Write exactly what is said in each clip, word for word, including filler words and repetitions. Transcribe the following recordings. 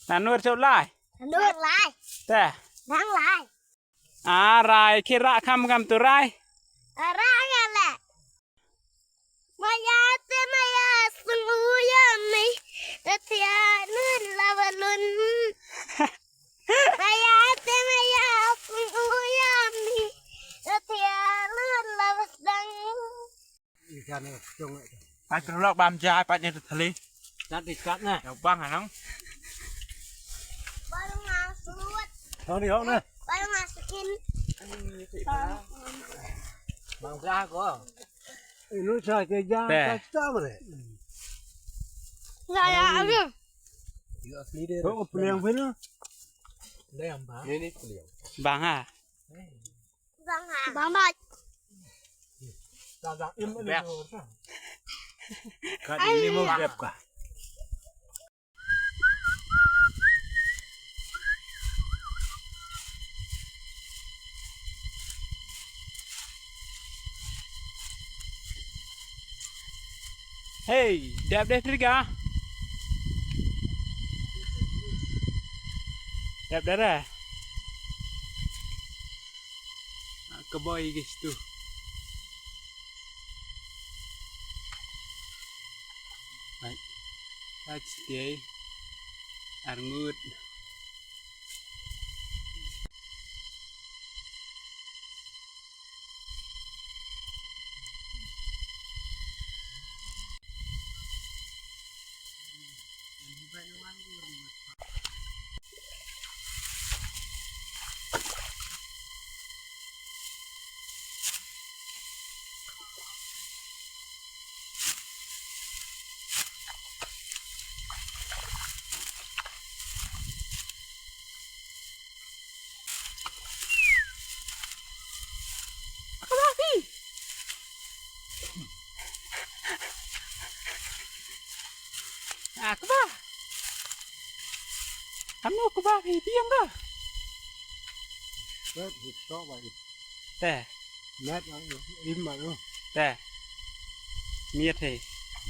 Naduh shu lai. Naduh lai. Te. Nang lai. A rai, ki rah kham kham tu rai. Rah nga le. Maya te maya sung u ya mi. Te tia nun la ba lun. Maya te maya sung u ya mi. Te tia nun la ba dang. Ai, terlok bam ja, ai, pat ni tu thali. Kat di kat na. Ya, bang, anang. Baru masuk. Hong ni, hong na. Baru masukin. Bang ja ko. Inu sa ke ja, te. Kata mere. Ya, ya, aduh. Ko peliang pun. Peliang, bang. Ini peliang. Bang, ha? Bang, ha? Bang, bang. Best. Kat ini mau grab kah? Hey, dep dep triga. Dep dep. Ka boi gi stu. Right. That's the arngut. Ah, kaba. Ano kaba, biang ka? Te. Miet, ah, im, ah, im. Te. Miet he.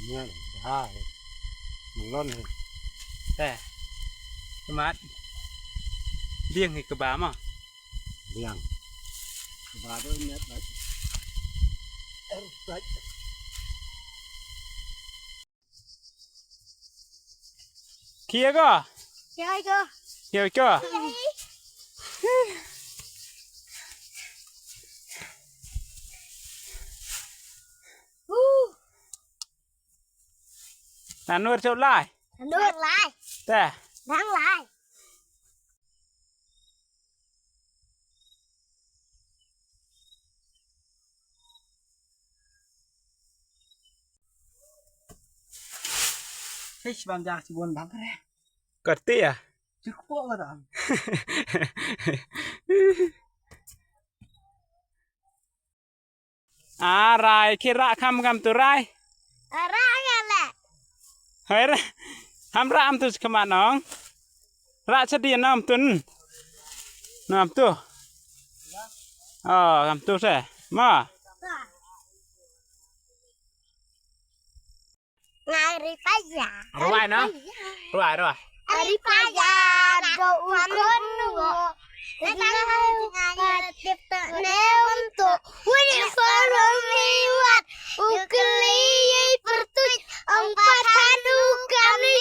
Miet, ha, he. Menglon he. Te. Kemat. Biang he keba ma. Biang. Keba tu miet, baik. Er, baik. Kia ko? Kia ko? Kia ko? Nanur cok lai. Nanur lai. Te. Nang lai. Fish bam jak chibun bang kare. Kati ya? Chukpo ka dang. A rai, ki rah kham kham tu rai. Rah nga le. Hoi rah. Ham rah am tu kham nong. Rah chadi nam tun. Nam tu. Oh, nam tu se. Ma. Nga ri paya. Ruai na? Ruai, ruai. Ri paya do u khon nu. Nga tip to ne un to. Wini forum ni wat. U kli pyrtuit. Ong pathan u kani.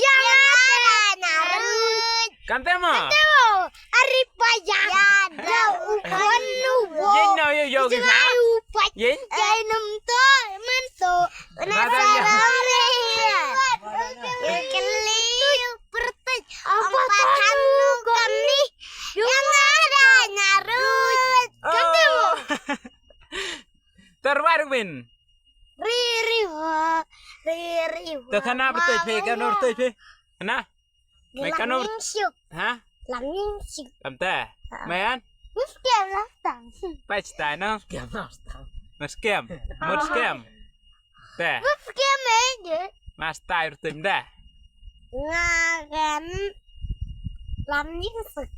Yang ada narut. Kante mo? Kante mo? Ari paya. Ya, da u khon u wo. Yin no yo yo ki ha? Yin? Jai nam to, man to. Na sa re. Keli pertik. Apa tanu kami? Yang ada nyarut. Kante mo? Terwar win. Ri ri wa. Ri ri wa. Te thana betul phi, kan betul phi. Ana? Mai kanu. Lam ningsuk. Ha? Lam ningsuk. Lam te. Ha. Mai an? Muskem lah tang. Pai chitai no. Muskem lah tang. Muskem. Muskem. Te. Muskem eh je. Mas tai rutim te. Ngakan. Lam ningsuk.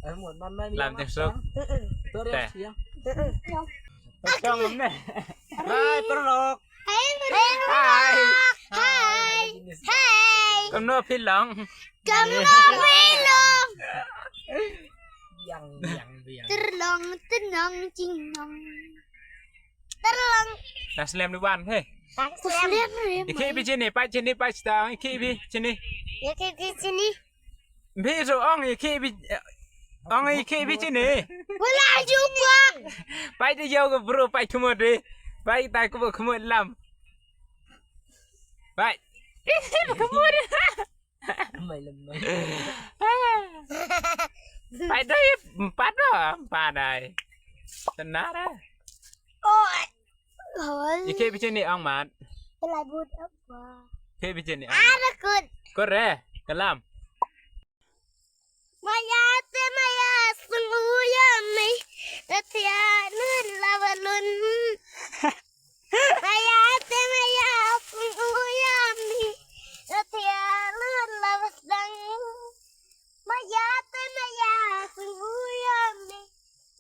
Lam ningsuk. Te. Kosong ne. Hai perlok. Hai. Hai. Hai. Hai. No phi long. Kam no phi long. Yang yang yang. Terlong tenong cing nong. Terlong. Dah slem di wan he. Ku slem ni. Iki bi sini, pa sini, pa sta, iki bi sini. Iki bi sini. Bi so ong iki bi ong iki bi sini. Wala juga. Pa di yau ke bro, pa cuma de. Pa tai ku cuma lam. Pa. Cuma de. Lemai lemai. Pai dai empat dah, empat dai. Tenar eh. Oh. Iki bi sini ong mat. Pelabut apa? Iki bi sini ong. Ada kut. Kore, kelam. Maya te maya sung uyami. Tetia nun lawa lun. Maya te maya sung uyami. Tetia nun lawa sdang. Maya te maya sung uyami.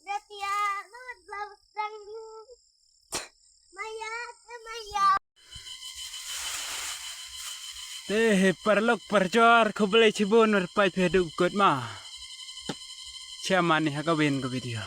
Tetia nun lawa sdang. Maya te maya. Te he parlok parjor, khublei chibun, wer pai phe duk kut ma. Chia mani ha ka win ka video.